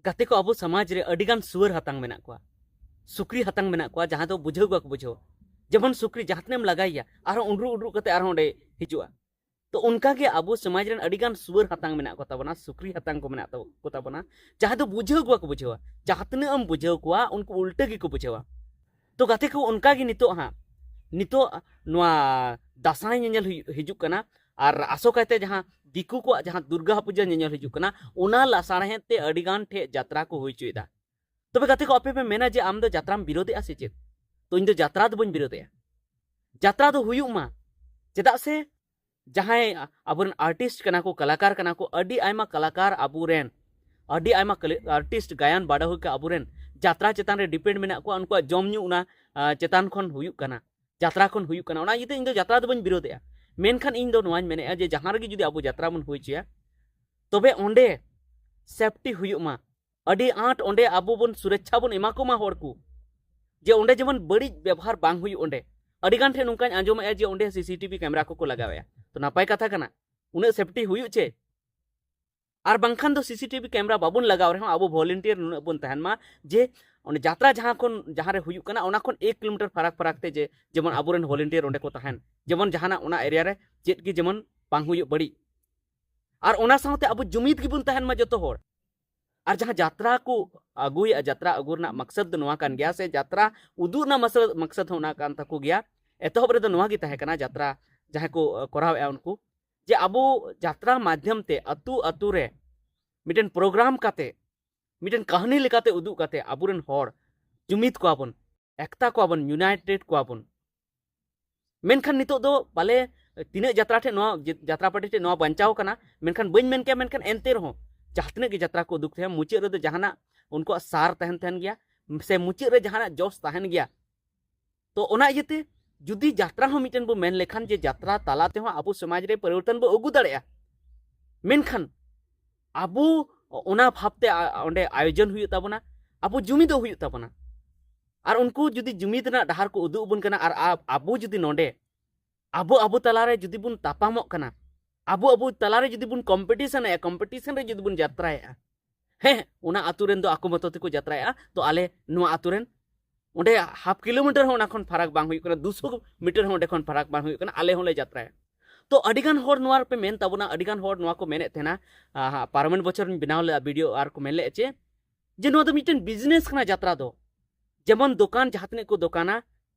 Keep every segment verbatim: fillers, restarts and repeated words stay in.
ᱜᱟᱛᱮ ᱠᱚ, ᱟᱵᱚ ᱥᱚᱢᱟᱡᱽ ᱨᱮ ᱟᱹᱰᱤ ᱜᱟᱱ ᱥᱩᱣᱟᱹᱨ ᱦᱟᱛᱟᱝ ᱢᱮᱱᱟᱜ ᱠᱚᱣᱟ, ᱥᱩᱠᱨᱤ ᱦᱟᱛᱟᱝ ᱢᱮᱱᱟᱜ ᱠᱚᱣᱟ, ᱡᱟᱦᱟᱸ ᱫᱚ ᱵᱩᱡᱷᱟᱹᱣ ᱜᱮ ᱵᱟᱠᱚ ᱵᱩᱡᱷᱟᱹᱣᱟ᱾ ᱡᱮᱢᱚᱱ ᱥᱩᱠᱨᱤ ᱡᱟᱦᱟᱸ ᱛᱤᱱᱟᱹᱜ ᱮᱢ ᱞᱟᱜᱟᱭᱮᱭᱟ, ᱟᱨᱦᱚᱸ ᱩᱰᱨᱩᱜ ᱩᱰᱨᱩᱜ ᱠᱟᱛᱮ ᱟᱨᱦᱚᱸ ᱚᱸᱰᱮ ᱦᱤᱡᱩᱜᱼᱟ᱾ ᱛᱚ ᱚᱱᱠᱟ ᱜᱮ ᱟᱵᱚ ᱥᱚᱢᱟᱡᱽ ᱨᱮᱱ ᱟᱹᱰᱤ ᱜᱟᱱ ᱥᱩᱣᱟᱹᱨ ᱦᱟᱛᱟᱝ ᱢᱮᱱᱟᱜ ᱠᱚ ᱛᱟᱵᱚᱱᱟ, ᱥᱩᱠᱨᱤ ᱦᱟᱛᱟᱝ ᱠᱚ ᱢᱮᱱᱟᱜ ᱛᱟᱵᱚ-, ᱠᱚ ᱛᱟᱵᱚᱱᱟ, ᱡᱟᱦᱟᱸ ᱫᱚ ᱵᱩᱡᱷᱟᱹᱣ ᱜᱮ ᱵᱟᱠᱚ ᱵᱩᱡᱷᱟᱹᱣᱟ᱾ ᱡᱟᱦᱟᱸ ᱛᱤᱱᱟᱹᱜ ᱮᱢ ᱵᱩᱡᱷᱟᱹᱣ ᱠᱚᱣᱟ, ᱩᱱᱠᱩ ᱩᱞᱴᱟᱹ ᱜᱮᱠᱚ ᱵᱩᱡᱷᱟᱹᱣᱟ᱾ ᱛᱚ ᱜᱟᱛᱮ ᱠᱚ, ᱚᱱᱠᱟ ᱜᱮ ᱱᱤᱛᱚᱜ ᱦᱟᱸᱜ, ᱱᱤᱛᱚᱜ ᱱᱚᱣᱟ ᱫᱟᱸᱥᱟᱭ ᱧᱮᱧᱮᱞ ᱦᱩᱭᱩᱜ, ᱦᱤᱡᱩᱜ ᱠᱟᱱᱟ, ᱟᱨ ᱟᱥᱚᱠᱟᱭᱛᱮ ᱡᱟᱦᱟᱸ ᱫᱤᱠᱩ ᱠᱚᱣᱟᱜ ᱡᱟᱦᱟᱸ ᱫᱩᱨᱜᱟ ᱯᱩᱡᱟᱹ ᱧᱮᱧᱮᱞ ᱦᱤᱡᱩᱜ ᱠᱟᱱᱟ, ᱚᱱᱟ ᱞᱟᱥᱟᱲᱦᱮᱫ ᱛᱮ ᱟᱹᱰᱤ ᱜᱟᱱ ᱴᱷᱮᱡ ᱡᱟᱛᱨᱟ ᱠᱚ ᱦᱩᱭ ᱦᱚᱪᱚᱭᱮᱫᱟ᱾ ᱛᱚᱵᱮ ᱜᱟᱛᱮ ᱠᱚ, ᱟᱯᱮ ᱯᱮ ᱢᱮᱱᱟ ᱡᱮ ᱟᱢ ᱫᱚ ᱡᱟᱛᱨᱟᱢ ᱵᱤᱨᱳᱫᱮᱜᱼᱟ ᱥᱮ ᱪᱮᱫ? ᱛᱚ ᱤᱧ ᱫᱚ ᱡᱟᱛᱨᱟ ᱫᱚ ᱵᱟᱹᱧ ᱵᱤᱨᱳᱫᱮᱜᱼᱟ, ᱡᱟᱛᱨᱟ ᱫᱚ ᱦᱩᱭᱩᱜ ᱢᱟ᱾ ᱪᱮᱫᱟᱜ ᱥᱮ ᱡᱟᱦᱟᱸᱭ ᱟᱵᱚᱨᱮᱱ artist ᱠᱟᱱᱟ ᱠᱚ, ᱠᱟᱞᱟᱠᱟᱨ ᱠᱟᱱᱟ ᱠᱚ, ᱟᱹᱰᱤ ᱟᱭᱢᱟ ᱠᱟᱞᱟᱠᱟᱨ ᱟᱵᱚᱨᱮᱱ, ᱟᱹᱰᱤ ᱟᱭᱢᱟ ᱠᱟᱞᱤ-, artist, ᱜᱟᱭᱟᱱ ᱵᱟᱰᱟᱦᱩᱭ ᱠᱚ ᱟᱵᱚᱨᱮᱱ ᱡᱟᱛᱨᱟ ᱪᱮᱛᱟᱱ ᱨᱮ depend ᱢᱮᱱᱟᱜ ᱠᱚᱣᱟ, ᱩᱱᱠᱩᱣᱟᱜ ᱡᱚᱢ ᱧᱩ ᱚᱱᱟ, ᱟ, ᱪᱮᱛᱟᱱ ᱠᱷᱚᱱ ᱦᱩᱭᱩᱜ ᱠᱟᱱᱟ, ᱡᱟᱛᱨᱟ ᱠᱷᱚᱱ ᱦᱩᱭᱩᱜ ᱠᱟᱱᱟ᱾ ᱚᱱᱟ ᱤᱭᱟᱹᱛᱮ ᱤᱧ ᱫᱚ ᱡᱟᱛᱨᱟ ᱫᱚ ᱵᱟᱹᱧ ᱵᱤᱨᱳᱫᱮᱜᱼᱟ, ᱢᱮᱱᱠᱷᱟᱱ ᱤᱧ ᱫᱚ ᱱᱚᱣᱟᱧ ᱢᱮᱱᱮᱫᱼᱟ ᱡᱮ ᱡᱟᱦᱟᱸ ᱨᱮᱜᱮ ᱡᱩᱫᱤ ᱟᱵᱚ ᱡᱟᱛᱨᱟ ᱵᱚᱱ ᱦᱩᱭ ᱦᱚᱪᱚᱭᱟ, ᱛᱚᱵᱮ ᱚᱸᱰᱮ safety ᱦᱩᱭᱩᱜ ᱢᱟ, ᱟᱹᱰᱤ ᱟᱸᱴ ᱚᱸᱰᱮ ᱟᱵᱚ ᱵᱚᱱ ᱥᱩᱨᱚᱠᱪᱷᱟ ᱵᱚᱱ ᱮᱢᱟ ᱠᱚᱢᱟ ᱦᱚᱲ ᱠᱚ, ᱡᱮ ᱚᱸᱰᱮ ᱡᱮᱢᱚᱱ ᱵᱟᱹᱲᱤᱡ ᱵᱮᱵᱚᱦᱟᱨ ᱵᱟᱝ ᱦᱩᱭᱩᱜ᱾ ᱚᱸᱰᱮ ᱟᱹᱰᱤ ᱜᱟᱱ ᱴᱷᱮᱱ ᱱᱚᱝᱠᱟᱧ ᱟᱸᱡᱚᱢᱮᱫᱼᱟ ᱡᱮ ᱚᱸᱰᱮ CCTV camera ᱠᱚᱠᱚ ᱞᱟᱜᱟᱣᱮᱫᱼᱟ, ᱛᱚ ᱱᱟᱯᱟᱭ ᱠᱟᱛᱷᱟ ᱠᱟᱱᱟ, ᱩᱱᱟᱹᱜ safety ᱦᱩᱭᱩᱜ ᱪᱮ᱾ ᱟᱨ ᱵᱟᱝᱠᱷᱟᱱ ᱫᱚ CCTV camera ᱵᱟᱵᱚᱱ ᱞᱟᱜᱟᱣ ᱨᱮᱦᱚᱸ ᱟᱵᱚ volunteer ᱱᱩᱱᱟᱹᱜ ᱵᱚᱱ ᱛᱟᱦᱮᱱ ᱢᱟ ᱡᱮ ᱚᱸᱰᱮ ᱡᱟᱛᱨᱟ ᱡᱟᱦᱟᱸ ᱠᱷᱚᱱ, ᱡᱟᱦᱟᱸ ᱨᱮ ᱦᱩᱭᱩᱜ ᱠᱟᱱᱟ, ᱚᱱᱟ ᱠᱷᱚᱱ ᱮᱠ ᱠᱤᱞᱳᱢᱤᱴᱟᱨ ᱯᱷᱟᱨᱟᱠ ᱯᱷᱟᱨᱟᱠ ᱛᱮ ᱡᱮ ᱡᱮᱢᱚᱱ ᱟᱵᱚᱨᱮᱱ volunteer ᱚᱸᱰᱮ ᱠᱚ ᱛᱟᱦᱮᱱ, ᱡᱮᱢᱚᱱ ᱡᱟᱦᱟᱱᱟᱜ ᱚᱱᱟ area ᱨᱮ ᱪᱮᱫ ᱜᱮ ᱡᱮᱢᱚᱱ ᱵᱟᱝ ᱦᱩᱭᱩᱜ ᱵᱟᱹᱲᱤᱡ᱾ ᱟᱨ ᱚᱱᱟ ᱥᱟᱶᱛᱮ ᱟᱵᱚ ᱡᱩᱢᱤᱫ ᱜᱮᱵᱚᱱ ᱛᱟᱦᱮᱱ ᱢᱟ ᱡᱚᱛᱚ ᱦᱚᱲ᱾ ᱟᱨ ᱡᱟᱦᱟᱸ ᱡᱟᱛᱨᱟ ᱠᱚ ᱟᱹᱜᱩᱭᱮᱫᱼᱟ, ᱡᱟᱛᱨᱟ ᱟᱹᱜᱩ ᱨᱮᱱᱟᱜ ᱢᱟᱠᱥᱟᱫ ᱫᱚ ᱱᱚᱣᱟ ᱠᱟᱱ ᱜᱮᱭᱟ, ᱥᱮ ᱡᱟᱛᱨᱟ ᱩᱫᱩᱜ ᱨᱮᱱᱟᱜ ᱢᱟᱥ-, ᱢᱟᱠᱥᱟᱫ ᱦᱚᱸ ᱚᱱᱟ ᱠᱟᱱ ᱛᱟᱠᱚ ᱜᱮᱭᱟ᱾ ᱮᱛᱚᱦᱚᱵ ᱨᱮᱫᱚ ᱱᱚᱣᱟ ᱜᱮ ᱛᱟᱦᱮᱸ ᱠᱟᱱᱟ, ᱡᱟᱛᱨᱟ ᱡᱟᱦᱟᱸᱭ ᱠᱚ, ᱟ, ᱠᱚᱨᱟᱣᱮᱫᱼᱟ ᱩᱱᱠᱩ, ᱡᱮ ᱟᱵᱚ ᱡᱟᱛᱨᱟ ᱢᱟᱫᱽᱫᱷᱚᱢ ᱛᱮ ᱟᱹᱛᱩ ᱟᱹᱛᱩ ᱨᱮ ᱢᱤᱫᱴᱮᱱ program ᱠᱟᱛᱮ, ᱢᱤᱫᱴᱮᱱ ᱠᱟᱹᱦᱱᱤ ᱞᱮᱠᱟᱛᱮ ᱩᱫᱩᱜ ᱠᱟᱛᱮ ᱟᱵᱚᱨᱮᱱ ᱦᱚᱲ ᱡᱩᱢᱤᱫ ᱠᱚᱣᱟ ᱵᱚᱱ, ᱮᱠᱛᱟ ᱠᱚᱣᱟ ᱵᱚᱱ, united ᱠᱚᱣᱟ ᱵᱚᱱ᱾ ᱢᱮᱱᱠᱷᱟᱱ ᱱᱤᱛᱚᱜ ᱫᱚ ᱯᱟᱞᱮ ᱛᱤᱱᱟᱹᱜ ᱡᱟᱛᱨᱟ ᱴᱷᱮᱱ ᱱᱚᱣᱟ ᱡᱮ-, ᱡᱟᱛᱨᱟ ᱯᱟᱨᱴᱤ ᱴᱷᱮᱱ ᱱᱚᱣᱟ ᱵᱟᱧᱪᱟᱣ ᱠᱟᱱᱟ, ᱢᱮᱱᱠᱷᱟᱱ ᱵᱟᱹᱧ ᱢᱮᱱ ᱠᱮᱭᱟ, ᱢᱮᱱᱠᱷᱟᱱ ᱮᱱᱛᱮ ᱨᱮᱦᱚᱸ ᱡᱟᱦᱟᱸ ᱛᱤᱱᱟᱹᱜ ᱜᱮ ᱡᱟᱛᱨᱟ ᱠᱚ ᱩᱫᱩᱜ ᱛᱟᱦᱮᱸ, ᱢᱩᱪᱟᱹᱫ ᱨᱮᱫᱚ ᱡᱟᱦᱟᱱᱟᱜ ᱩᱱᱠᱩᱣᱟᱜ ᱥᱟᱨ ᱛᱟᱦᱮᱱ, ᱛᱟᱦᱮᱱ ᱜᱮᱭᱟ, ᱥᱮ ᱢᱩᱪᱟᱹᱫ ᱨᱮ ᱡᱟᱦᱟᱱᱟᱜ ᱡᱚᱥ ᱛᱟᱦᱮᱱ ᱜᱮᱭᱟ᱾ ᱛᱚ ᱚᱱᱟ ᱤᱭᱟᱹᱛᱮ ᱡᱩᱫᱤ ᱡᱟᱛᱨᱟ ᱦᱚᱸ ᱢᱤᱫᱴᱮᱱ ᱵᱚ ᱢᱮᱱ ᱞᱮᱠᱷᱟᱱ ᱡᱮ ᱡᱟᱛᱨᱟ ᱛᱟᱞᱟ ᱛᱮᱦᱚᱸ ᱟᱵᱚ ᱥᱚᱢᱟᱡᱽ ᱨᱮ ᱯᱚᱨᱤᱵᱚᱨᱛᱚᱱ ᱵᱚ ᱟᱹᱜᱩ ᱫᱟᱲᱮᱭᱟᱜᱼᱟ, ᱢᱮᱱᱠᱷᱟᱱ ᱟᱵᱚ ᱚᱱᱟ ᱵᱷᱟᱵᱽᱛᱮ ᱟ-, ᱚᱸᱰᱮ ᱟᱭᱳᱡᱚᱱ ᱦᱩᱭᱩᱜ ᱛᱟᱵᱚᱱᱟ, ᱟᱵᱚ ᱡᱩᱢᱤᱫᱚᱜ ᱦᱩᱭᱩᱜ ᱛᱟᱵᱚᱱᱟ᱾ ᱟᱨ ᱩᱱᱠᱩ ᱡᱩᱫᱤ ᱡᱩᱢᱤᱫ ᱨᱮᱱᱟᱜ ᱰᱟᱦᱟᱨ ᱠᱚ ᱩᱫᱩᱜ ᱟᱵᱚᱱ ᱠᱟᱱᱟ, ᱟᱨ ᱟ-, ᱟᱵᱚ ᱡᱩᱫᱤ ᱱᱚᱰᱮ ᱟᱵᱚ ᱟᱵᱚ ᱛᱟᱞᱟᱨᱮ ᱡᱩᱫᱤ ᱵᱚᱱ ᱛᱟᱯᱟᱢᱚᱜ ᱠᱟᱱᱟ, ᱟᱵᱚ ᱟᱵᱚ ᱛᱟᱞᱟᱨᱮ ᱡᱩᱫᱤ ᱵᱚᱱ competition ᱮᱫᱼᱟ, competition ᱨᱮ ᱡᱩᱫᱤ ᱵᱚᱱ ᱡᱟᱛᱨᱟᱭᱮᱫᱼᱟ, ᱦᱮᱸ, ᱚᱱᱟ ᱟᱛᱳ ᱨᱮᱱ ᱫᱚ ᱟᱠᱚ ᱢᱚᱛᱚ ᱛᱮᱠᱚ ᱡᱟᱛᱨᱟᱭᱟ, ᱛᱚ ᱟᱞᱮ ᱱᱚᱣᱟ ᱟᱛᱳ ᱨᱮᱱ ᱚᱸᱰᱮ ᱦᱟᱯ ᱠᱤᱞᱳᱢᱤᱴᱟᱨ ᱦᱚᱸ ᱚᱱᱟ ᱠᱷᱚᱱ ᱯᱷᱟᱨᱟᱠ ᱵᱟᱝ ᱦᱩᱭᱩᱜ ᱠᱟᱱᱟ, ᱫᱩᱥᱚ ᱢᱤᱴᱟᱨ ᱦᱚᱸ ᱚᱸᱰᱮ ᱠᱷᱚᱱ ᱯᱷᱟᱨᱟᱠ ᱵᱟᱝ ᱦᱩᱭᱩᱜ ᱠᱟᱱᱟ, ᱟᱞᱮ ᱦᱚᱸᱞᱮ ᱡᱟᱛᱨᱟᱭᱟ᱾ ᱛᱚ ᱟᱹᱰᱤᱜᱟᱱ ᱦᱚᱲ ᱱᱚᱣᱟ ᱨᱮᱯᱮ ᱢᱮᱱ ᱛᱟᱵᱚᱱᱟ, ᱟᱹᱰᱤᱜᱟᱱ ᱦᱚᱲ ᱱᱚᱣᱟ ᱠᱚ ᱢᱮᱱᱮᱫ ᱛᱟᱦᱮᱱᱟ, ᱟᱦᱟ, ᱯᱟᱨᱚᱢᱮᱱ ᱵᱚᱪᱷᱚᱨ ᱤᱧ ᱵᱮᱱᱟᱣ ᱞᱮᱫᱼᱟ ᱵᱷᱤᱰᱤᱭᱳ ᱟᱨ ᱠᱚ ᱢᱮᱱ ᱞᱮᱫᱼᱟ ᱪᱮ, ᱡᱮ ᱱᱚᱣᱟ ᱫᱚ ᱢᱤᱫᱴᱮᱱ ᱵᱤᱡᱽᱱᱮᱥ ᱠᱟᱱᱟ ᱡᱟᱛᱨᱟ ᱫᱚ, ᱡᱮᱢᱚᱱ ᱫᱚᱠᱟᱱ ᱡᱟᱦᱟᱸ ᱛᱤᱱᱟᱹᱜ ᱠᱚ ᱫᱚᱠᱟᱱᱟ,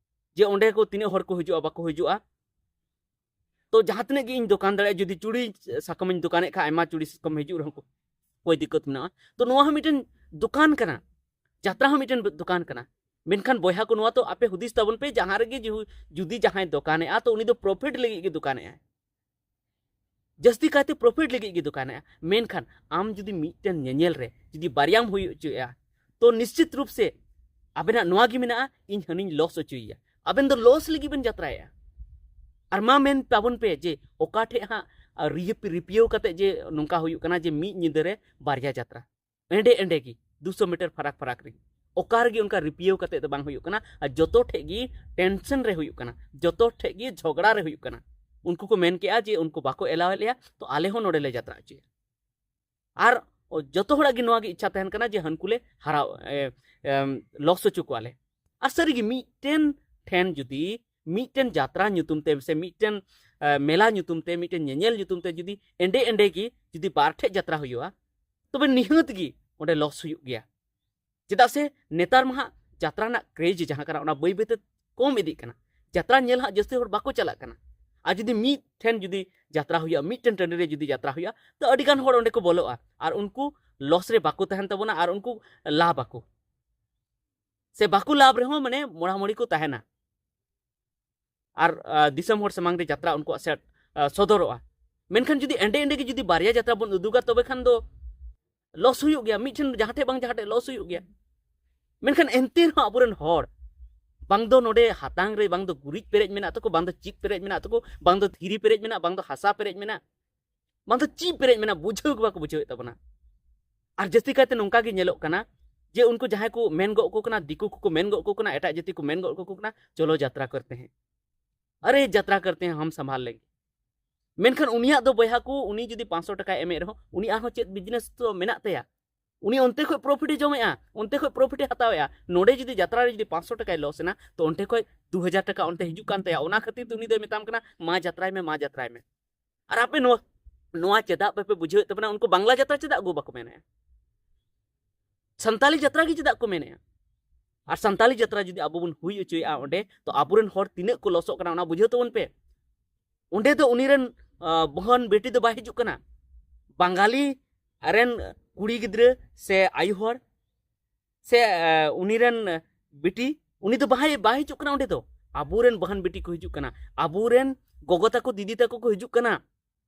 ᱡᱮ ᱚᱸᱰᱮ ᱠᱚ ᱛᱤᱱᱟᱹᱜ ᱦᱚᱲ ᱠᱚ ᱦᱤᱡᱩᱜᱼᱟ ᱵᱟᱠᱚ ᱦᱤᱡᱩᱜᱼᱟ, ᱛᱚ ᱡᱟᱦᱟᱸ ᱛᱤᱱᱟᱹᱜ ᱜᱮ ᱤᱧ ᱫᱚᱠᱟᱱ ᱫᱟᱲᱮᱭᱟᱜᱼᱟ, ᱡᱩᱫᱤ ᱪᱩᱲᱤ ᱥᱟᱠᱟᱢ ᱤᱧ ᱫᱚᱠᱟᱱᱮᱫ ᱠᱷᱟᱱ ᱟᱭᱢᱟ ᱪᱩᱲᱤ ᱥᱟᱠᱟᱢ ᱦᱤᱡᱩᱜ ᱨᱮᱦᱚᱸ ᱠᱚ, ᱚᱠᱚᱭ ᱫᱤᱠᱠᱟᱹᱛ ᱢᱮᱱᱟᱜᱼᱟ? ᱛᱚ ᱱᱚᱣᱟ ᱦᱚᱸ ᱢᱤᱫᱴᱮᱱ ᱫᱚᱠᱟᱱ ᱠᱟᱱᱟ, ᱡᱟᱛᱨᱟ ᱦᱚᱸ ᱢᱤᱫᱴᱮᱱ ᱫᱚᱠᱟᱱ ᱠᱟᱱᱟ᱾ ᱢᱮᱱᱠᱷᱟᱱ ᱵᱚᱭᱦᱟ ᱠᱚ, ᱱᱚᱣᱟ ᱛᱚ ᱟᱯᱮ ᱦᱩᱫᱤᱥ ᱛᱟᱵᱚᱱ ᱯᱮ, ᱡᱟᱦᱟᱸ ᱨᱮᱜᱮ ᱡᱩ-, ᱡᱩᱫᱤ ᱡᱟᱦᱟᱸᱭ ᱫᱚᱠᱟᱱᱮᱜᱼᱟ, ᱛᱚ ᱩᱱᱤ ᱫᱚ ᱯᱨᱚᱯᱷᱤᱴ ᱞᱟᱹᱜᱤᱫ ᱜᱮ ᱫᱚᱠᱟᱱᱮᱜᱼᱟᱭ᱾ ᱡᱟᱹᱥᱛᱤ ᱠᱟᱭᱛᱮ ᱯᱨᱚᱯᱷᱤᱴ ᱞᱟᱹᱜᱤᱫ ᱜᱮ ᱫᱚᱠᱟᱱᱮᱜᱼᱟ᱾ ᱢᱮᱱᱠᱷᱟᱱ ᱟᱢ ᱡᱩᱫᱤ ᱢᱤᱫᱴᱮᱱ ᱧᱮᱧᱮᱞ ᱨᱮ ᱡᱩᱫᱤ ᱵᱟᱨᱭᱟᱢ ᱦᱩᱭ ᱦᱚᱪᱚᱭᱮᱜᱼᱟ, ᱛᱚ ᱱᱤᱥᱪᱤᱛ ᱨᱩᱯ ᱥᱮ ᱟᱵᱮᱱᱟᱜ ᱱᱚᱣᱟ ᱜᱮ ᱢᱮᱱᱟᱜᱼᱟ, ᱤᱧ ᱦᱟᱹᱱᱤᱧ ᱞᱚᱥ ᱦᱚᱪᱚᱭᱮᱭᱟ᱾ ᱟᱵᱮᱱ ᱫᱚ ᱞᱚᱥ ᱞᱟᱹᱜᱤᱫ ᱵᱮᱱ ᱡᱟᱛᱨᱟᱭᱮᱜᱼᱟ᱾ ᱟᱨ ᱢᱟ ᱢᱮᱱ ᱛᱟᱵᱚᱱ ᱯᱮ ᱡᱮ ᱚᱠᱟ ᱴᱷᱮᱡ ᱦᱟᱸᱜ ᱨᱤᱯ-, ᱨᱤᱯᱤᱭᱟᱹᱣ ᱠᱟᱛᱮ ᱡᱮ ᱱᱚᱝᱠᱟ ᱦᱩᱭᱩᱜ ᱠᱟᱱᱟ ᱡᱮ ᱢᱤᱫ ᱧᱤᱫᱟᱹ ᱨᱮ ᱵᱟᱨᱭᱟ ᱡᱟᱛᱨᱟ, ᱮᱸᱰᱮ ᱮᱸᱰᱮ ᱜᱮ ᱫᱩᱥᱚ ᱢᱤᱴᱟᱨ ᱯᱷᱟᱨᱟᱠ ᱯᱷᱟᱨᱟᱠ ᱨᱮ᱾ ᱚᱠᱟ ᱨᱮᱜᱮ ᱚᱱᱠᱟ ᱨᱤᱯᱤᱭᱟᱹᱣ ᱠᱟᱛᱮ ᱫᱚ ᱵᱟᱝ ᱦᱩᱭᱩᱜ ᱠᱟᱱᱟ, ᱟᱨ ᱡᱚᱛᱚ ᱴᱷᱮᱡ ᱜᱮ ᱴᱮᱱᱥᱚᱱ ᱨᱮ ᱦᱩᱭᱩᱜ ᱠᱟᱱᱟ, ᱡᱚᱛᱚ ᱴᱷᱮᱡ ᱜᱮ ᱡᱷᱚᱜᱽᱲᱟ ᱨᱮ ᱦᱩᱭᱩᱜ ᱠᱟᱱᱟ᱾ ᱩᱱᱠᱩ ᱠᱚ ᱢᱮᱱ ᱠᱮᱜᱼᱟ ᱡᱮ ᱩᱱᱠᱩ ᱵᱟᱠᱚ ᱮᱞᱟᱣᱮᱫ ᱞᱮᱭᱟ, ᱛᱚ ᱟᱞᱮ ᱦᱚᱸ ᱱᱚᱰᱮ ᱞᱮ ᱡᱟᱛᱨᱟ ᱦᱚᱪᱚᱭᱟ᱾ ᱟᱨ ᱡᱚᱛᱚ ᱦᱚᱲᱟᱜ ᱜᱮ ᱱᱚᱣᱟ ᱜᱮ ᱤᱪᱪᱷᱟ ᱛᱟᱦᱮᱱ ᱠᱟᱱᱟ ᱡᱮ ᱦᱟᱹᱱᱠᱩ ᱞᱮ ᱦᱟᱨᱟᱣ, ᱮ, ᱮᱢ, ᱞᱚᱥ ᱦᱚᱪᱚ ᱠᱚᱣᱟ ᱞᱮ᱾ ᱟᱨ ᱥᱟᱹᱨᱤᱜᱮ ᱢᱤᱫᱴᱮᱱ ᱴᱷᱮᱱ ᱡᱩᱫᱤ ᱢᱤᱫᱴᱮᱱ ᱡᱟᱛᱨᱟ ᱧᱩᱛᱩᱢ ᱛᱮ ᱥᱮ ᱢᱤᱫᱴᱮᱱ, ᱮ, ᱢᱮᱞᱟ ᱧᱩᱛᱩᱢ ᱛᱮ, ᱢᱤᱫᱴᱮᱱ ᱧᱮᱧᱮᱞ ᱧᱩᱛᱩᱢ ᱛᱮ ᱡᱩᱫᱤ ᱮᱸᱰᱮ ᱮᱸᱰᱮ ᱜᱮ ᱡᱩᱫᱤ ᱵᱟᱨ ᱴᱷᱮᱡ ᱡᱟᱛᱨᱟ ᱦᱩᱭᱩᱜᱼᱟ, ᱛᱚᱵᱮ ᱱᱤᱦᱟᱹᱛ ᱜᱮ ᱚᱸᱰᱮ ᱞᱚᱥ ᱦᱩᱭᱩᱜ ᱜᱮᱭᱟ᱾ ᱪᱮᱫᱟᱜ ᱥᱮ ᱱᱮᱛᱟᱨ ᱢᱟ ᱦᱟᱸᱜ ᱡᱟᱛᱨᱟ ᱨᱮᱱᱟᱜ ᱠᱨᱮᱡᱽ ᱡᱟᱦᱟᱸ ᱠᱟᱱᱟ, ᱚᱱᱟ ᱵᱟᱹᱭ ᱵᱟᱹᱭᱛᱮ ᱠᱚᱢ ᱤᱫᱤᱜ ᱠᱟᱱᱟ᱾ ᱡᱟᱛᱨᱟ ᱧᱮᱞ ᱦᱟᱸᱜ ᱡᱟᱹᱥᱛᱤ ᱦᱚᱲ ᱵᱟᱠᱚ ᱪᱟᱞᱟᱜ ᱠᱟᱱᱟ᱾ ᱟᱨ ᱡᱩᱫᱤ ᱢᱤᱫ ᱴᱷᱮᱱ ᱡᱩᱫᱤ ᱡᱟᱛᱨᱟ ᱦᱩᱭᱩᱜᱼᱟ, ᱢᱤᱫᱴᱮᱱ ᱴᱟᱺᱰᱤ ᱨᱮ ᱡᱩᱫᱤ ᱡᱟᱛᱨᱟ ᱦᱩᱭᱩᱜᱼᱟ, ᱛᱚ ᱟᱹᱰᱤ ᱜᱟᱱ ᱦᱚᱲ ᱚᱸᱰᱮ ᱠᱚ ᱵᱚᱞᱚᱜᱼᱟ, ᱟᱨ ᱩᱱᱠᱩ ᱞᱚᱥ ᱨᱮ ᱵᱟᱠᱚ ᱛᱟᱦᱮᱱ ᱛᱟᱵᱚᱱᱟ, ᱟᱨ ᱩᱱᱠᱩ ᱞᱟᱵᱷ ᱟᱠᱚ᱾ ᱥᱮ ᱵᱟᱠᱚ ᱞᱟᱵᱷ ᱨᱮᱦᱚᱸ, ᱢᱟᱱᱮ, ᱢᱚᱲᱟᱢᱚᱲᱤ ᱠᱚ ᱛᱟᱦᱮᱱᱟ᱾ ᱟᱨ, ᱟ, ᱫᱤᱥᱚᱢ ᱦᱚᱲ ᱥᱟᱢᱟᱝ ᱨᱮ ᱡᱟᱛᱨᱟ ᱩᱱᱠᱩᱣᱟᱜ ᱥᱮᱴ, ᱟ, ᱥᱚᱫᱚᱨᱚᱜᱼᱟ᱾ ᱢᱮᱱᱠᱷᱟᱱ ᱡᱩᱫᱤ ᱮᱸᱰᱮ ᱮᱸᱰᱮ ᱜᱮ ᱡᱩᱫᱤ ᱵᱟᱨᱭᱟ ᱡᱟᱛᱨᱟ ᱵᱚᱱ ᱩᱫᱩᱜᱟ, ᱛᱚᱵᱮ ᱠᱷᱟᱱ ᱫᱚ ᱞᱚᱥ ᱦᱩᱭᱩᱜ ᱜᱮᱭᱟ, ᱢᱤᱫᱴᱷᱮᱱ ᱡᱟᱦᱟᱸ ᱴᱷᱮᱡ ᱵᱟᱝ ᱡᱟᱦᱟᱸ ᱴᱷᱮᱡ ᱞᱚᱥ ᱦᱩᱭᱩᱜ ᱜᱮᱭᱟ᱾ ᱢᱮᱱᱠᱷᱟᱱ ᱮᱱᱛᱮ ᱨᱮᱦᱚᱸ ᱟᱵᱚᱨᱮᱱ ᱦᱚᱲ ᱵᱟᱝ ᱫᱚ ᱱᱚᱰᱮ ᱦᱟᱛᱟᱝ ᱨᱮ ᱵᱟᱝ ᱫᱚ ᱜᱩᱨᱤᱡ ᱯᱮᱨᱮᱡ ᱢᱮᱱᱟᱜ ᱛᱟᱠᱚ, ᱵᱟᱝ ᱫᱚ ᱪᱤᱫ ᱯᱮᱨᱮᱡ ᱢᱮᱱᱟᱜ ᱛᱟᱠᱚ, ᱵᱟᱝ ᱫᱚ ᱫᱷᱤᱨᱤ ᱯᱮᱨᱮᱡ ᱢᱮᱱᱟᱜ, ᱵᱟᱝ ᱫᱚ ᱦᱟᱥᱟ ᱯᱮᱨᱮᱡ ᱢᱮᱱᱟᱜ, ᱵᱟᱝ ᱫᱚ ᱪᱮᱫ ᱯᱮᱨᱮᱡ ᱢᱮᱱᱟᱜ, ᱵᱩᱡᱷᱟᱹᱣ ᱜᱮ ᱵᱟᱠᱚ ᱵᱩᱡᱷᱟᱹᱣᱮᱫ ᱛᱟᱵᱚᱱᱟ᱾ ᱟᱨ ᱡᱟᱹᱥᱛᱤ ᱠᱟᱭᱛᱮ ᱱᱚᱝᱠᱟ ᱜᱮ ᱧᱮᱞᱚᱜ ᱠᱟᱱᱟ ᱡᱮ ᱩᱱᱠᱩ ᱡᱟᱦᱟᱸᱭ ᱠᱚ ᱢᱮᱱ ᱜᱚᱜ ᱠᱚ ᱠᱟᱱᱟ, ᱫᱤᱠᱩ ᱠᱚᱠᱚ ᱢᱮᱱ ᱜᱚᱜ ᱠᱚ ᱠᱟᱱᱟ, ᱮᱴᱟᱜ ᱡᱟᱹᱛᱤ ᱠᱚ ᱢᱮᱱ ᱜᱚᱜ ᱠᱚ ᱠᱟᱱᱟ, "ᱪᱚᱞᱚ ᱡᱟᱛᱨᱟ ᱠᱟᱨᱛᱮ ᱦᱮᱸ, ᱟᱨᱮ ᱡᱟᱛᱨᱟ ᱠᱟᱨᱛᱮ ᱦᱮᱸ, ᱦᱟᱢ ᱥᱟᱢᱵᱷᱟᱞ ᱞᱮᱝᱜᱮ᱾" ᱢᱮᱱᱠᱷᱟᱱ ᱩᱱᱤᱭᱟᱜ ᱫᱚ ᱵᱚᱭᱦᱟ ᱠᱚ, ᱩᱱᱤ ᱡᱩᱫᱤ ᱯᱟᱸᱪᱥᱚ ᱴᱟᱠᱟᱭ ᱮᱢᱮᱫ ᱨᱮᱦᱚᱸ, ᱩᱱᱤ ᱟᱨᱦᱚᱸ ᱪᱮᱫ ᱵᱤᱡᱽᱱᱮᱥ ᱫᱚ ᱢᱮᱱᱟᱜ ᱛᱟᱭᱟ? ᱩᱱᱤ ᱚᱱᱛᱮ ᱠᱷᱚᱱ ᱯᱨᱚᱯᱷᱤᱴ ᱮ ᱡᱚᱢᱮᱜᱼᱟ, ᱚᱱᱛᱮ ᱠᱷᱚᱱ ᱯᱨᱚᱯᱷᱤᱴ ᱮ ᱦᱟᱛᱟᱣᱮᱜᱼᱟ᱾ ᱱᱚᱰᱮ ᱡᱩᱫᱤ ᱡᱟᱛᱨᱟ ᱨᱮ ᱡᱩᱫᱤ ᱯᱟᱸᱪᱥᱚ ᱴᱟᱠᱟᱭ ᱞᱚᱥ ᱮᱱᱟ, ᱛᱚ ᱚᱱᱛᱮ ᱠᱷᱚᱱ ᱫᱩ ᱦᱟᱡᱟᱨ ᱴᱟᱠᱟ ᱚᱱᱛᱮ ᱦᱤᱡᱩᱜ ᱠᱟᱱ ᱛᱟᱭᱟ᱾ ᱚᱱᱟ ᱠᱷᱟᱹᱛᱤᱨ ᱛᱮ ᱩᱱᱤ ᱫᱚᱭ ᱢᱮᱛᱟᱢ ᱠᱟᱱᱟ, "ᱢᱟ ᱡᱟᱛᱨᱟᱭ ᱢᱮ, ᱢᱟ ᱡᱟᱛᱨᱟᱭ ᱢᱮ᱾" ᱟᱨ ᱟᱯᱮ ᱱᱚᱣᱟ, ᱱᱚᱣᱟ ᱪᱮᱫᱟᱜ ᱵᱟᱯᱮ ᱵᱩᱡᱷᱟᱹᱣᱮᱫ ᱛᱟᱵᱚᱱᱟ? ᱩᱱᱠᱩ ᱵᱟᱝᱞᱟ ᱡᱟᱛᱨᱟ ᱪᱮᱫᱟᱜ ᱜᱳ ᱵᱟᱠᱚ ᱢᱮᱱᱮᱜᱼᱟ? ᱥᱟᱱᱛᱟᱞᱤ ᱡᱟᱛᱨᱟ ᱜᱮ ᱪᱮᱫᱟᱜ ᱠᱚ ᱢᱮᱱᱮᱜᱼᱟ? ᱟᱨ ᱥᱟᱱᱛᱟᱞᱤ ᱡᱟᱛᱨᱟ ᱡᱩᱫᱤ ᱟᱵᱚ ᱵᱚᱱ ᱦᱩᱭ ᱦᱚᱪᱚᱭᱮᱜᱼᱟ ᱚᱸᱰᱮ, ᱛᱚ ᱟᱵᱚᱨᱮᱱ ᱦᱚᱲ ᱛᱤᱱᱟᱹᱜ ᱠᱚ ᱞᱚᱥᱚᱜ ᱠᱟᱱᱟ, ᱚᱱᱟ ᱵᱩᱡᱷᱟᱹᱣ ᱛᱟᱵᱚᱱ ᱯᱮ᱾ ᱚᱸᱰᱮ ᱫᱚ ᱩᱱᱤ ᱨᱮᱱ, ᱟ, ᱵᱚᱦᱚᱱ ᱵᱤᱴᱤ ᱫᱚ ᱵᱟᱭ ᱦᱤᱡᱩᱜ ᱠᱟᱱᱟ᱾ ᱵᱟᱝᱜᱟᱞᱤ ᱨᱮᱱ ᱠᱩᱲᱤ ᱜᱤᱫᱽᱨᱟᱹ ᱥᱮ ᱟᱭᱳ ᱦᱚᱲ ᱥᱮ, ᱟ, ᱩᱱᱤ ᱨᱮᱱ ᱵᱤᱴᱤ, ᱩᱱᱤ ᱫᱚ ᱵᱟᱭ, ᱵᱟᱭ ᱦᱤᱡᱩᱜ ᱠᱟᱱᱟ ᱚᱸᱰᱮ ᱫᱚ᱾ ᱟᱵᱚᱨᱮᱱ ᱵᱚᱦᱚᱱ ᱵᱤᱴᱤ ᱠᱚ ᱦᱤᱡᱩᱜ ᱠᱟᱱᱟ, ᱟᱵᱚᱨᱮᱱ ᱜᱚᱜᱚ ᱛᱟᱠᱚ, ᱫᱤᱫᱤ ᱛᱟᱠᱚ ᱠᱚ ᱦᱤᱡᱩᱜ ᱠᱟᱱᱟ᱾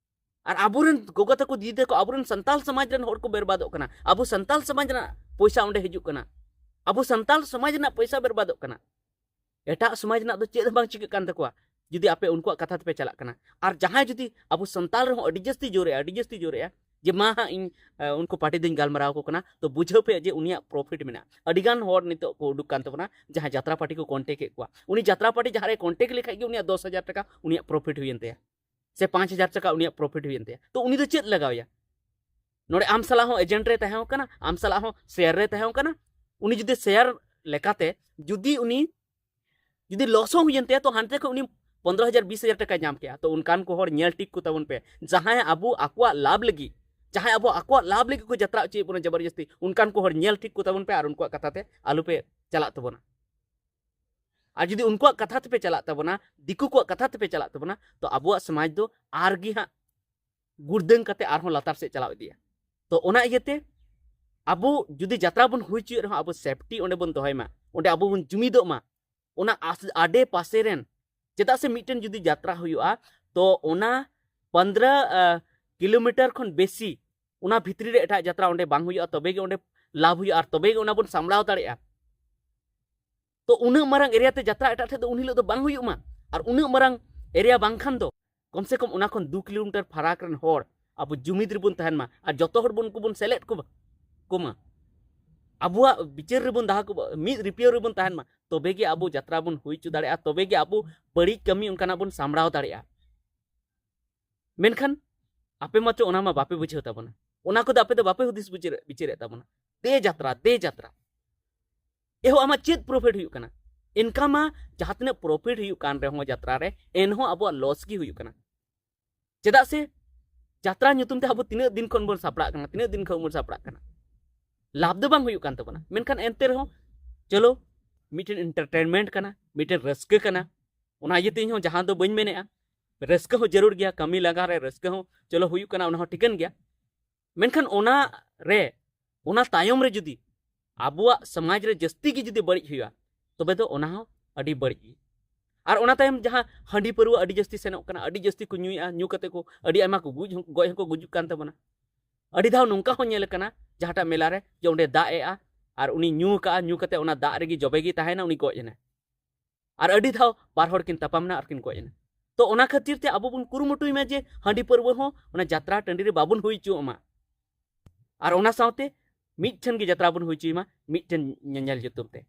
ᱟᱨ ᱟᱵᱚᱨᱮᱱ ᱜᱚᱜᱚ ᱛᱟᱠᱚ, ᱫᱤᱫᱤ ᱛᱟᱠᱚ, ᱟᱵᱚᱨᱮᱱ ᱥᱟᱱᱛᱟᱞ ᱥᱚᱢᱟᱡᱽ ᱨᱮᱱ ᱦᱚᱲ ᱠᱚ ᱵᱮᱨᱵᱟᱫᱚᱜ ᱠᱟᱱᱟ᱾ ᱟᱵᱚ ᱥᱟᱱᱛᱟᱞ ᱥᱚᱢᱟᱡᱽ ᱨᱮᱱᱟᱜ ᱯᱚᱭᱥᱟ ᱚᱸᱰᱮ ᱦᱤᱡᱩᱜ ᱠᱟᱱᱟ᱾ ᱟᱵᱚ ᱥᱟᱱᱛᱟᱞ ᱥᱚᱢᱟᱡᱽ ᱨᱮᱱᱟᱜ ᱯᱚᱭᱥᱟ ᱵᱮᱨᱵᱟᱫᱚᱜ ᱠᱟᱱᱟ᱾ ᱮᱴᱟᱜ ᱥᱚᱢᱟᱡᱽ ᱨᱮᱱᱟᱜ ᱫᱚ ᱪᱮᱫ ᱦᱚᱸ ᱵᱟᱝ ᱪᱤᱠᱟᱹᱜ ᱠᱟᱱ ᱛᱟᱠᱚᱣᱟ, ᱡᱩᱫᱤ ᱟᱯᱮ ᱩᱱᱠᱩᱣᱟᱜ ᱠᱟᱛᱷᱟ ᱛᱮᱯᱮ ᱪᱟᱞᱟᱜ ᱠᱟᱱᱟ᱾ ᱟᱨ ᱡᱟᱦᱟᱸᱭ ᱡᱩᱫᱤ ᱟᱵᱚ ᱥᱟᱱᱛᱟᱞ ᱨᱮᱦᱚᱸ ᱟᱹᱰᱤ ᱡᱟᱹᱥᱛᱤ ᱡᱳᱨᱮᱜᱼᱟ, ᱟᱹᱰᱤ ᱡᱟᱹᱥᱛᱤ ᱡᱳᱨᱮᱜᱼᱟ, ᱡᱮ ᱢᱟ ᱦᱟᱸᱜ ᱤᱧ, ᱟ, ᱩᱱᱠᱩ ᱯᱟᱨᱴᱤ ᱫᱚᱧ ᱜᱟᱞᱢᱟᱨᱟᱣ ᱟᱠᱚ ᱠᱟᱱᱟ, ᱛᱚ ᱵᱩᱡᱷᱟᱹᱣ ᱯᱮ ᱡᱮ ᱩᱱᱤᱭᱟᱜ ᱯᱨᱚᱯᱷᱤᱴ ᱢᱮᱱᱟᱜᱼᱟ᱾ ᱟᱹᱰᱤ ᱜᱟᱱ ᱦᱚᱲ ᱱᱤᱛᱚᱜ ᱠᱚ ᱩᱰᱩᱠ ᱠᱟᱱ ᱛᱟᱵᱚᱱᱟ, ᱡᱟᱦᱟᱸᱭ ᱡᱟᱛᱨᱟ ᱯᱟᱨᱴᱤ ᱠᱚ ᱠᱚᱱᱴᱮᱠᱴ ᱮᱫ ᱠᱚᱣᱟ᱾ ᱩᱱᱤ ᱡᱟᱛᱨᱟ ᱯᱟᱨᱴᱤ ᱡᱟᱦᱟᱸ ᱨᱮ ᱠᱚᱱᱴᱮᱠᱴ ᱞᱮᱠᱷᱟᱡ ᱜᱮ ᱩᱱᱤᱭᱟᱜ ᱫᱚᱥ ᱦᱟᱡᱟᱨ ᱴᱟᱠᱟ ᱩᱱᱤᱭᱟᱜ ᱯᱨᱚᱯᱷᱤᱴ ᱦᱩᱭᱮᱱ ᱛᱟᱭᱟ, ᱥᱮ ᱯᱟᱸᱪ ᱦᱟᱡᱟᱨ ᱴᱟᱠᱟ ᱩᱱᱤᱭᱟᱜ ᱯᱨᱚᱯᱷᱤᱴ ᱦᱩᱭᱮᱱ ᱛᱟᱭᱟ᱾ ᱛᱚ ᱩᱱᱤ ᱫᱚ ᱪᱮᱫ ᱞᱟᱜᱟᱣᱮᱭᱟ? ᱱᱚᱰᱮ ᱟᱢ ᱥᱟᱞᱟᱜ ᱦᱚᱸ ᱮᱡᱮᱱᱴ ᱨᱮ ᱛᱟᱦᱮᱸ ᱠᱟᱱᱟ, ᱟᱢ ᱥᱟᱞᱟᱜ ᱦᱚᱸ ᱥᱮᱭᱟᱨ ᱨᱮ ᱛᱟᱦᱮᱸ ᱠᱟᱱᱟ᱾ ᱩᱱᱤ ᱡᱩᱫᱤ ᱥᱮᱭᱟᱨ ᱞᱮᱠᱟᱛᱮ ᱡᱩᱫᱤ ᱩᱱᱤ ᱡᱩᱫᱤ ᱞᱚᱥ ᱦᱚᱸ ᱦᱩᱭᱮᱱ ᱛᱟᱭᱟ, ᱛᱚ ᱦᱟᱱᱛᱮ ᱠᱷᱚᱱ ᱩᱱᱤ ᱯᱚᱱᱫᱽᱨᱚ ᱦᱟᱡᱟᱨ, ᱵᱤᱥ ᱦᱟᱡᱟᱨ ᱴᱟᱠᱟᱭ ᱧᱟᱢ ᱠᱮᱭᱟ᱾ ᱛᱚ ᱚᱱᱠᱟᱱ ᱠᱚ ᱦᱚᱲ ᱧᱮᱞ ᱴᱷᱤᱠ ᱠᱚ ᱛᱟᱵᱚᱱ ᱯᱮ, ᱡᱟᱦᱟᱸᱭ ᱟᱵᱚ ᱟᱠᱚᱣᱟᱜ ᱞᱟᱵᱷ ᱞᱟᱹᱜᱤᱫ, ᱡᱟᱦᱟᱸᱭ ᱟᱵᱚ ᱟᱠᱚᱣᱟᱜ ᱞᱟᱵᱷ ᱞᱟᱹᱜᱤᱫ ᱠᱚ ᱡᱟᱛᱨᱟ ᱦᱚᱪᱚᱭᱮᱫ ᱵᱚᱱᱟ ᱡᱚᱵᱚᱨᱡᱚᱥᱛᱤ, ᱚᱱᱠᱟᱱ ᱠᱚ ᱦᱚᱲ ᱧᱮᱞ ᱴᱷᱤᱠ ᱠᱚ ᱛᱟᱵᱚᱱ ᱯᱮ ᱟᱨ ᱩᱱᱠᱩᱣᱟᱜ ᱠᱟᱛᱷᱟ ᱛᱮ ᱟᱞᱚ ᱯᱮ ᱪᱟᱞᱟᱜ ᱛᱟᱵᱚᱱᱟ᱾ ᱟᱨ ᱡᱩᱫᱤ ᱩᱱᱠᱩᱣᱟᱜ ᱠᱟᱛᱷᱟ ᱛᱮᱯᱮ ᱪᱟᱞᱟᱜ ᱛᱟᱵᱚᱱᱟ, ᱫᱤᱠᱩ ᱠᱚᱣᱟᱜ ᱠᱟᱛᱷᱟ ᱛᱮᱯᱮ ᱪᱟᱞᱟᱜ ᱛᱟᱵᱚᱱᱟ, ᱛᱚ ᱟᱵᱚᱣᱟᱜ ᱥᱚᱢᱟᱡᱽ ᱫᱚ ᱟᱨ ᱜᱮ ᱦᱟᱸᱜ ᱜᱩᱲᱫᱟᱹᱝ ᱠᱟᱛᱮ ᱟᱨᱦᱚᱸ ᱞᱟᱛᱟᱨ ᱥᱮᱫ ᱪᱟᱞᱟᱣ ᱤᱫᱤᱜᱼᱟ᱾ ᱛᱚ ᱚᱱᱟ ᱤᱭᱟᱹᱛᱮ ᱟᱵᱚ ᱡᱩᱫᱤ ᱡᱟᱛᱨᱟ ᱵᱚᱱ ᱦᱩᱭ ᱦᱚᱪᱚᱭᱮᱫ ᱨᱮᱦᱚᱸ, ᱟᱵᱚ ᱥᱮᱯᱴᱤ ᱚᱸᱰᱮ ᱵᱚᱱ ᱫᱚᱦᱚᱭ ᱢᱟ, ᱚᱸᱰᱮ ᱟᱵᱚ ᱵᱚᱱ ᱡᱩᱢᱤᱫᱚᱜ ᱢᱟ᱾ ᱚᱱᱟ ᱟᱥ-, ᱟᱰᱮ ᱯᱟᱥᱮ ᱨᱮᱱ, ᱪᱮᱫᱟᱜ ᱥᱮ ᱢᱤᱫᱴᱮᱱ ᱡᱩᱫᱤ ᱡᱟᱛᱨᱟ ᱦᱩᱭᱩᱜᱼᱟ, ᱛᱚ ᱚᱱᱟ ᱯᱚᱱᱫᱽᱨᱚ, ᱟ, ᱠᱤᱞᱳᱢᱤᱴᱟᱨ ᱠᱷᱚᱱ ᱵᱮᱥᱤ ᱚᱱᱟ ᱵᱷᱤᱛᱨᱤ ᱨᱮ ᱮᱴᱟᱜ ᱡᱟᱛᱨᱟ ᱚᱸᱰᱮ ᱵᱟᱝ ᱦᱩᱭᱩᱜᱼᱟ, ᱛᱚᱵᱮ ᱜᱮ ᱚᱸᱰᱮ ᱞᱟᱵᱷ ᱦᱩᱭᱩᱜᱼᱟ ᱟᱨ ᱛᱚᱵᱮ ᱜᱮ ᱚᱱᱟ ᱵᱚᱱ ᱥᱟᱢᱵᱲᱟᱣ ᱫᱟᱲᱮᱭᱟᱜᱼᱟ᱾ ᱛᱚ ᱩᱱᱟᱹᱜ ᱢᱟᱨᱟᱝ ᱮᱨᱤᱭᱟ ᱛᱮ ᱡᱟᱛᱨᱟ ᱮᱴᱟᱜ ᱴᱷᱮᱱ ᱫᱚ ᱩᱱ ᱦᱤᱞᱳᱜ ᱫᱚ ᱵᱟᱝ ᱦᱩᱭᱩᱜ ᱢᱟ᱾ ᱟᱨ ᱩᱱᱟᱹᱜ ᱢᱟᱨᱟᱝ ᱮᱨᱤᱭᱟ ᱵᱟᱝᱠᱷᱟᱱ ᱫᱚ ᱠᱚᱢ ᱥᱮ ᱠᱚᱢ ᱚᱱᱟ ᱠᱷᱚᱱ ᱫᱩ ᱠᱤᱞᱳᱢᱤᱴᱟᱨ ᱯᱷᱟᱨᱟᱠ ᱨᱮᱱ ᱦᱚᱲ ᱟᱵᱚ ᱡᱩᱢᱤᱫ ᱨᱮᱵᱚᱱ ᱛᱟᱦᱮᱱ ᱢᱟ ᱟᱨ ᱡᱚᱛᱚ ᱦᱚᱲ ᱵᱚᱱ, ᱩᱱᱠᱩ ᱵᱚᱱ ᱥᱮᱞᱮᱫ ᱠᱚ, ᱠᱚᱢᱟ᱾ ᱟᱵᱚᱣᱟᱜ ᱵᱤᱪᱟᱹᱨ ᱨᱮᱵᱚᱱ ᱫᱚᱦᱚ ᱠᱚ, ᱢᱤᱫ ᱨᱤᱯᱤᱭᱟᱹ ᱨᱮᱵᱚᱱ ᱛᱟᱦᱮᱱ ᱢᱟ, ᱛᱚᱵᱮ ᱜᱮ ᱟᱵᱚ ᱡᱟᱛᱨᱟ ᱵᱚᱱ ᱦᱩᱭ ᱦᱚᱪᱚ ᱫᱟᱲᱮᱭᱟᱜᱼᱟ, ᱛᱚᱵᱮ ᱜᱮ ᱟᱵᱚ ᱵᱟᱹᱲᱤᱡ ᱠᱟᱹᱢᱤ ᱚᱱᱠᱟᱱᱟᱜ ᱵᱚᱱ ᱥᱟᱢᱵᱲᱟᱣ ᱫᱟᱲᱮᱭᱟᱜᱼᱟ᱾ ᱢᱮᱱᱠᱷᱟᱱ ᱟᱯᱮ ᱢᱟᱪᱚ ᱚᱱᱟ ᱢᱟ ᱵᱟᱯᱮ ᱵᱩᱡᱷᱟᱹᱣ ᱛᱟᱵᱚᱱᱟ᱾ ᱚᱱᱟ ᱠᱚᱫᱚ ᱟᱯᱮ ᱫᱚ ᱵᱟᱯᱮ ᱦᱩᱫᱤᱥ ᱵᱤᱪᱟᱹᱨ ᱵᱤᱪᱟᱹᱨᱮᱫ ᱛᱟᱵᱚᱱᱟ᱾ ᱫᱮ ᱡᱟᱛᱨᱟ, ᱫᱮ ᱡᱟᱛᱨᱟ᱾ ᱮᱦᱚ ᱟᱢᱟᱜ ᱪᱮᱫ ᱯᱨᱚᱯᱷᱤᱴ ᱦᱩᱭᱩᱜ ᱠᱟᱱᱟ? ᱤᱱᱠᱟᱢ ᱢᱟ ᱡᱟᱦᱟᱸ ᱛᱤᱱᱟᱹᱜ ᱯᱨᱚᱯᱷᱤᱴ ᱦᱩᱭᱩᱜ ᱠᱟᱱ ᱨᱮᱦᱚᱸ ᱡᱟᱛᱨᱟ ᱨᱮ, ᱮᱱᱦᱚᱸ ᱟᱵᱚᱣᱟᱜ ᱞᱚᱥ ᱜᱮ ᱦᱩᱭᱩᱜ ᱠᱟᱱᱟ᱾ ᱪᱮᱫᱟᱜ ᱥᱮ ᱡᱟᱛᱨᱟ ᱧᱩᱛᱩᱢ ᱛᱮ ᱟᱵᱚ ᱛᱤᱱᱟᱹᱜ ᱫᱤᱱ ᱠᱷᱚᱱ ᱵᱚᱱ ᱥᱟᱯᱲᱟᱜ ᱠᱟᱱᱟ, ᱛᱤᱱᱟᱹᱜ ᱫᱤᱱ ᱠᱷᱚᱱ ᱵᱚᱱ ᱥᱟᱯᱲᱟᱜ ᱠᱟᱱᱟ, ᱞᱟᱵᱷ ᱫᱚ ᱵᱟᱝ ᱦᱩᱭᱩᱜ ᱠᱟᱱ ᱛᱟᱵᱚᱱᱟ᱾ ᱢᱮᱱᱠᱷᱟᱱ ᱮᱱᱛᱮ ᱨᱮᱦᱚᱸ ᱪᱚᱞᱚ, ᱢᱤᱫᱴᱮᱱ ᱮᱱᱴᱟᱨᱴᱮᱱᱢᱮᱱᱴ ᱠᱟᱱᱟ, ᱢᱤᱫᱴᱮᱱ ᱨᱟᱹᱥᱠᱟᱹ ᱠᱟᱱᱟ᱾ ᱚᱱᱟ ᱤᱭᱟᱹᱛᱮ ᱤᱧ ᱦᱚᱸ ᱡᱟᱦᱟᱸ ᱫᱚ ᱵᱟᱹᱧ ᱢᱮᱱᱮᱫᱼᱟ, ᱨᱟᱹᱥᱠᱟᱹ ᱦᱚᱸ ᱡᱟᱹᱨᱩᱲ ᱜᱮᱭᱟ, ᱠᱟᱹᱢᱤ ᱞᱟᱸᱜᱟ ᱨᱮ ᱨᱟᱹᱥᱠᱟᱹ ᱦᱚᱸ ᱪᱚᱞᱚ ᱦᱩᱭᱩᱜ ᱠᱟᱱᱟ, ᱚᱱᱟ ᱦᱚᱸ ᱴᱷᱤᱠᱟᱹᱱ ᱜᱮᱭᱟ᱾ ᱢᱮᱱᱠᱷᱟᱱ ᱚᱱᱟ ᱨᱮ, ᱚᱱᱟ ᱛᱟᱭᱚᱢ ᱨᱮ ᱡᱩᱫᱤ ᱟᱵᱚᱣᱟᱜ ᱥᱚᱢᱟᱡᱽ ᱨᱮ ᱡᱟᱹᱥᱛᱤ ᱜᱮ ᱡᱩᱫᱤ ᱵᱟᱹᱲᱤᱡ ᱦᱩᱭᱩᱜᱼᱟ, ᱛᱚᱵᱮ ᱫᱚ ᱚᱱᱟ ᱦᱚᱸ ᱟᱹᱰᱤ ᱵᱟᱹᱲᱤᱡ ᱜᱮ᱾ ᱟᱨ ᱚᱱᱟ ᱛᱟᱭᱚᱢ ᱡᱟᱦᱟᱸ ᱦᱟᱺᱰᱤ ᱯᱟᱹᱨᱣᱟᱹ ᱟᱹᱰᱤ ᱡᱟᱹᱥᱛᱤ ᱥᱮᱱᱚᱜ ᱠᱟᱱᱟ, ᱟᱹᱰᱤ ᱡᱟᱹᱥᱛᱤ ᱠᱚ ᱧᱩᱭᱮᱫᱼᱟ, ᱧᱩ ᱠᱟᱛᱮ ᱠᱚ ᱟᱹᱰᱤ ᱟᱭᱢᱟ ᱠᱚ ᱜᱩᱡ ᱦᱚᱸ, ᱜᱚᱡ ᱦᱚᱸᱠᱚ ᱜᱩᱡᱩᱜ ᱠᱟᱱ ᱛᱟᱵᱚᱱᱟ᱾ ᱟᱹᱰᱤ ᱫᱷᱟᱣ ᱱᱚᱝᱠᱟ ᱦᱚᱸ ᱧᱮᱞ ᱟᱠᱟᱱᱟ, ᱡᱟᱦᱟᱸᱴᱟᱜ ᱢᱮᱞᱟ ᱨᱮ ᱡᱮ ᱚᱸᱰᱮ ᱫᱟᱜ ᱮᱜᱼᱟ ᱟᱨ ᱩᱱᱤ ᱧᱩ ᱟᱠᱟᱜᱼᱟ, ᱧᱩ ᱠᱟᱛᱮ ᱚᱱᱟ ᱫᱟᱜ ᱨᱮᱜᱮ ᱡᱚᱵᱮ ᱜᱮ ᱛᱟᱦᱮᱱᱟ, ᱩᱱᱤ ᱜᱚᱡ ᱮᱱᱟᱭ᱾ ᱟᱨ ᱟᱹᱰᱤ ᱫᱷᱟᱣ ᱵᱟᱨ ᱦᱚᱲ ᱠᱤᱱ ᱛᱟᱯᱟᱢ ᱮᱱᱟ ᱟᱨ ᱠᱤᱱ ᱜᱚᱡ ᱮᱱᱟ᱾ ᱛᱚ ᱚᱱᱟ ᱠᱷᱟᱹᱛᱤᱨ ᱛᱮ ᱟᱵᱚ ᱵᱚᱱ ᱠᱩᱨᱩᱢᱩᱴᱩᱭ ᱢᱟ ᱡᱮ ᱦᱟᱺᱰᱤ ᱯᱟᱹᱨᱣᱟᱹ ᱦᱚᱸ ᱚᱱᱟ ᱡᱟᱛᱨᱟ ᱴᱟᱺᱰᱤ ᱨᱮ ᱵᱟᱵᱚᱱ ᱦᱩᱭ ᱦᱚᱪᱚᱣᱟᱜ ᱢᱟ᱾ ᱟᱨ ᱚᱱᱟ ᱥᱟᱶᱛᱮ ᱢᱤᱫᱴᱷᱮᱱ ᱜᱮ ᱡᱟᱛᱨᱟ ᱵᱚᱱ ᱦᱩᱭ ᱦᱚᱪᱚᱭ ᱢᱟ, ᱢᱤᱫᱴᱷᱮᱱ ᱧᱮᱧᱮᱞ ᱧᱩᱛᱩᱢ ᱛᱮ᱾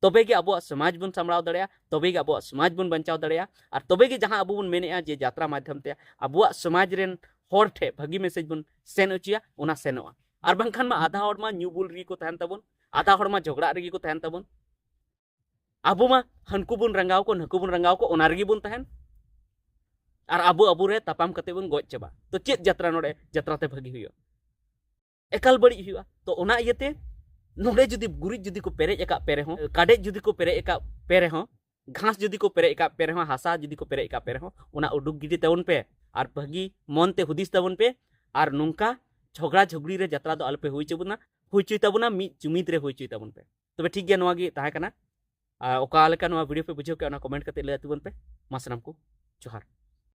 ᱛᱚᱵᱮ ᱜᱮ ᱟᱵᱚᱣᱟᱜ ᱥᱚᱢᱟᱡᱽ ᱵᱚᱱ ᱥᱟᱢᱵᱲᱟᱣ ᱫᱟᱲᱮᱭᱟᱜᱼᱟ, ᱛᱚᱵᱮ ᱜᱮ ᱟᱵᱚᱣᱟᱜ ᱥᱚᱢᱟᱡᱽ ᱵᱚᱱ ᱵᱟᱧᱪᱟᱣ ᱫᱟᱲᱮᱭᱟᱜᱼᱟ, ᱟᱨ ᱛᱚᱵᱮ ᱜᱮ ᱡᱟᱦᱟᱸ ᱟᱵᱚ ᱵᱚᱱ ᱢᱮᱱᱮᱫᱼᱟ ᱡᱮ ᱡᱟᱛᱨᱟ ᱢᱟᱫᱽᱫᱷᱚᱢ ᱛᱮ ᱟᱵᱚᱣᱟᱜ ᱥᱚᱢᱟᱡᱽ ᱨᱮᱱ ᱦᱚᱲ ᱴᱷᱮᱱ ᱵᱷᱟᱹᱜᱤ ᱢᱮᱥᱮᱡᱽ ᱵᱚᱱ ᱥᱮᱱ ᱦᱚᱪᱚᱭᱟ, ᱚᱱᱟ ᱥᱮᱱᱚᱜᱼᱟ᱾ ᱟᱨ ᱵᱟᱝᱠᱷᱟᱱ ᱢᱟ ᱟᱫᱷᱟ ᱦᱚᱲ ᱢᱟ ᱧᱩ ᱵᱩᱞ ᱨᱮᱜᱮ ᱠᱚ ᱛᱟᱦᱮᱱ ᱛᱟᱵᱚᱱ, ᱟᱫᱷᱟ ᱦᱚᱲ ᱢᱟ ᱡᱷᱚᱜᱽᱲᱟᱜ ᱨᱮᱜᱮ ᱠᱚ ᱛᱟᱦᱮᱱ ᱛᱟᱵᱚᱱ᱾ ᱟᱵᱚ ᱢᱟ ᱦᱟᱱᱠᱩ ᱵᱚᱱ ᱨᱟᱸᱜᱟᱣ ᱠᱚ, ᱱᱟᱹᱠᱩ ᱵᱚᱱ ᱨᱟᱸᱜᱟᱣ ᱠᱚ, ᱚᱱᱟ ᱨᱮᱜᱮ ᱵᱚᱱ ᱛᱟᱦᱮᱱ᱾ ᱟᱨ ᱟᱵᱚ ᱟᱵᱚ ᱨᱮ ᱛᱟᱯᱟᱢ ᱠᱟᱛᱮ ᱵᱚᱱ ᱜᱚᱡ ᱪᱟᱵᱟ᱾ ᱛᱚ ᱪᱮᱫ ᱡᱟᱛᱨᱟ ᱱᱚᱰᱮ ᱡᱟᱛᱨᱟ ᱛᱮ ᱵᱷᱟᱹᱜᱤ ᱦᱩᱭᱩᱜᱼᱟ? ᱮᱠᱟᱞ ᱵᱟᱹᱲᱤᱡ ᱦᱩᱭᱩᱜᱼᱟ᱾ ᱛᱚ ᱚᱱᱟ ᱤᱭᱟᱹᱛᱮ ᱱᱚᱰᱮ ᱡᱩᱫᱤ ᱜᱩᱨᱤᱡ ᱡᱩᱫᱤ ᱠᱚ ᱯᱮᱨᱮᱡ ᱟᱠᱟᱫ ᱯᱮ ᱨᱮᱦᱚᱸ, ᱠᱟᱰᱮᱡ ᱡᱩᱫᱤ ᱠᱚ ᱯᱮᱨᱮᱡ ᱟᱠᱟᱫ ᱯᱮ ᱨᱮᱦᱚᱸ, ᱜᱷᱟᱥ ᱡᱩᱫᱤ ᱠᱚ ᱯᱮᱨᱮᱡ ᱟᱠᱟᱫ ᱯᱮ ᱨᱮᱦᱚᱸ, ᱦᱟᱥᱟ ᱡᱩᱫᱤ ᱠᱚ ᱯᱮᱨᱮᱡ ᱟᱠᱟᱫ ᱯᱮ ᱨᱮᱦᱚᱸ, ᱚᱱᱟ ᱩᱰᱩᱠ ᱜᱤᱰᱤ ᱛᱟᱵᱚᱱ ᱯᱮ᱾ ᱟᱨ ᱵᱷᱟᱹᱜᱤ ᱢᱚᱱ ᱛᱮ ᱦᱩᱫᱤᱥ ᱛᱟᱵᱚᱱ ᱯᱮ᱾ ᱟᱨ ᱱᱚᱝᱠᱟ ᱡᱷᱚᱜᱽᱲᱟ ᱡᱷᱚᱜᱽᱲᱤ ᱨᱮ ᱡᱟᱛᱨᱟ ᱫᱚ ᱟᱞᱚᱯᱮ ᱦᱩᱭ ᱦᱚᱪᱚ ᱵᱚᱱᱟ, ᱦᱩᱭ ᱦᱚᱪᱚᱭ ᱛᱟᱵᱚᱱᱟ, ᱢᱤᱫ ᱡᱩᱢᱤᱫ ᱨᱮ ᱦᱩᱭ ᱦᱚᱪᱚᱭ ᱛᱟᱵᱚᱱ ᱯᱮ᱾ ᱛᱚᱵᱮ ᱴᱷᱤᱠ ᱜᱮᱭᱟ, ᱱᱚᱣᱟ ᱜᱮ ᱛᱟᱦᱮᱸ ᱠᱟᱱᱟ᱾ ᱟᱨ ᱚᱠᱟ ᱞᱮᱠᱟ ᱱᱚᱣᱟ ᱵᱷᱤᱰᱤᱭᱳ ᱯᱮ ᱵᱩᱡᱷᱟᱹᱣ ᱠᱮᱫᱟ, ᱚᱱᱟ ᱠᱚᱢᱮᱱᱴ ᱠᱟᱛᱮ ᱞᱟᱹᱭ ᱛᱟᱵᱚᱱ ᱯᱮ᱾ ᱢᱟ ᱥᱟᱱᱟᱢ ᱠᱚ ᱡᱚᱦᱟᱨ᱾